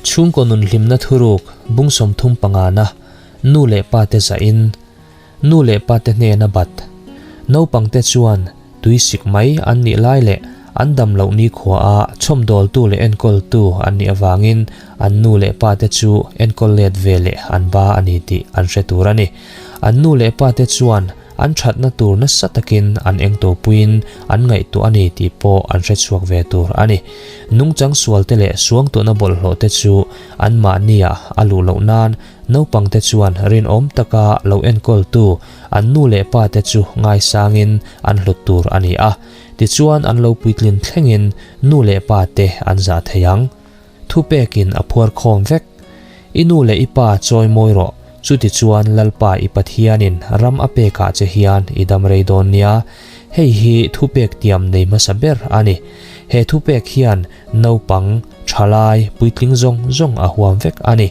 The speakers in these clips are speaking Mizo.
Chhungkaw nun hlimna thuruk bung 35 na nu leh pa te zahin nu leh pa te hnena bat naupangte chuan tui sik mai an nih lai leh an dam loh ni khua a chhawmdawltu leh enkawltu an nih avangin an nu leh pa te chu enkawl let ve leh an ba a ni tih an hre tur a ni. An nu leh pa te chuan an thatna tur nasa takin an engto puiin an ngaihtuah a ni tih pawh an hre chhuak ve tur a ni. Nungchang sual te leh suangtuahna bawlhhlawh te chu anmahniah a luh loh nan naupangte chuan rinawm taka lo enkawltu an nu leh pa te chu ngaisangin an hlut tur a ni a. Tichuan an lo puitlin thlengin nu leh pa te an zah thei ang. Thupekin a phuar khawm vek. I nu leh i pa chawi mawi rawh, chutichuan Lalpa i Pathianin ram a pekah che hian i dam rei dawn nia. Hei hi thupek tiam nei hmasa ber a ni. He thupek hian naupang, thalai, puitling zawng zawng a huam vek a ni.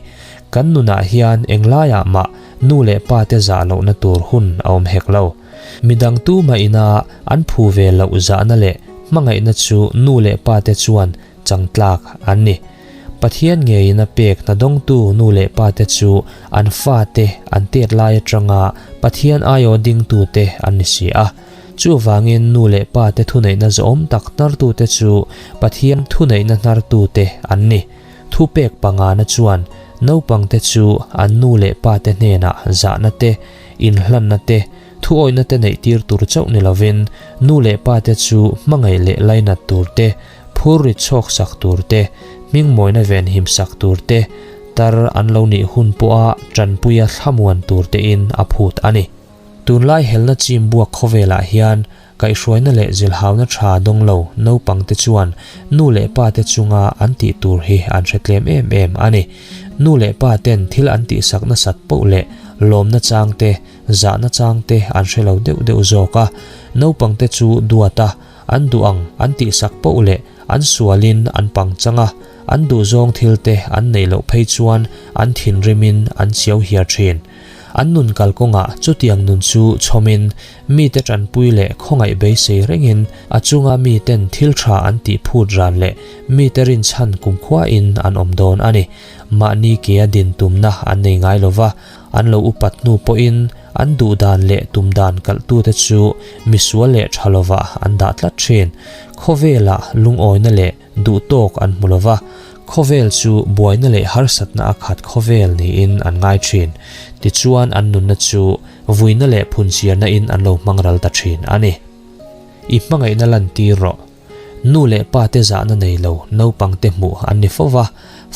Kan nunah hian englaiah mah nu leh pa te zah lohna tur hun a awm hek lo. Midang tumah ina an phu ve loh zahna leh hmangaihna chu nu leh pa te chuan changtlak an ni. Pathian ngeiin a pek hnadawngtu nu leh pa te chu an fate an tet lai atanga Pathian aiawh dingtute an ni si a. Chuvangin nu leh pa te thuneihna zawhawm tak hnartute chu Pathian thuneihna hnartute an ni. Thupek pangana chuan naupangte chu an nu leh pa te hnenah zahna te, inhlanna te, thuawihna te neih tir tur chauh ni lovin nu leh pa te chu hmangaih leh lainat tur te, phur rit chhawk sak tur te, hmingmawina venhim sak tur te, tar an lo nih hun pawha tanpuia thlamuan tur tein a phut a ni. Tunlai helna chim buak khawvelah hian kaihhruaina leh zilhauna tha dawng lo naupangte chuan nu leh pa te chunga an tih tur hi an hre tlem em em a ni. Nu leh pa ten thil an tihsak nasat poh leh lawmna chang te, zahna chang te an hre lo deuh deuh zawk a, naupangte chu duat a, An duh ang an tihsak poh leh an sualin an pang chang a, an duhzawng thilte an neih loh phei chuan an thinrimin an chiau hiar thin. An nun kalkawngah chutiang nun chu chhawmin mite tanpui leh khawngaih beisei rengin a chunga miten thil tha an tih phut ran leh mite rinchhan kumkhuain an awm dawn a ni. Mahni kea din tumna an nei ngai lova, an lo upat hnu pawhin An duh dan leh tum dan kalhtute chu misual leh tha lovah an dah tlat thin. Khawvelah lungawina leh duh tawk an hmu lova, khawvel chu buaina leh harsatna a khat khawvel niin an ngai thin. Tichuan an nunna chu vuina leh phunchiarna in an lo hmang ral ta thin a ni. I hmangaihna lantir rawh. Nu leh pa te zahna nei lo naupang te hmuh an ni fo va,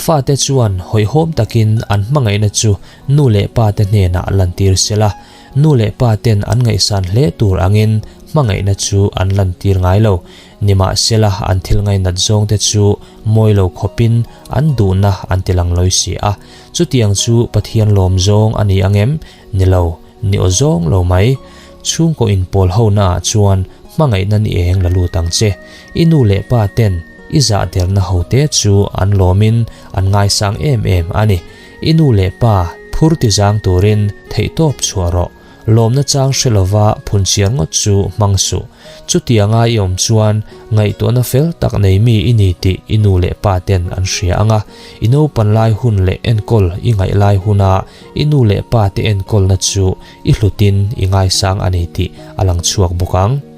fate chuan hawihhawm takin an hmangaihna chu nu leh pa te hnenah lantir sela, nu leh pa ten an ngaihsan hle tur angin hmangaihna chu an lantir ngai lo. Nimahsela an thil ngainat zawng te chu mawi lo khawpin an duhna an ti lang lawi si a, chutiang chu Pathian lawm zawng a ni angem? Ni lo, ni aw zawng lo mai. Chhungkaw inpawl ho naah chuan hmangaihna ni eng la lut ang che. I nu leh pa ten i zah derna ho te chu an lawmin an ngaisang em em a ni. I nu leh pa phur ti zang turin theihtawp chhuah rawh. Lawmna chang hre lova phunchiar ngawt chu hmang suh. Chutianga i awm chuan ngaihtuahna fel tak nei mi i ni tih i nu leh pa ten an hria ang a. I naupan lai hun leh enkawl i ngaih lai huna i nu leh pa te enkawlna chu i hlutin i ngaisang a ni tih a lang chhuak bawk ang.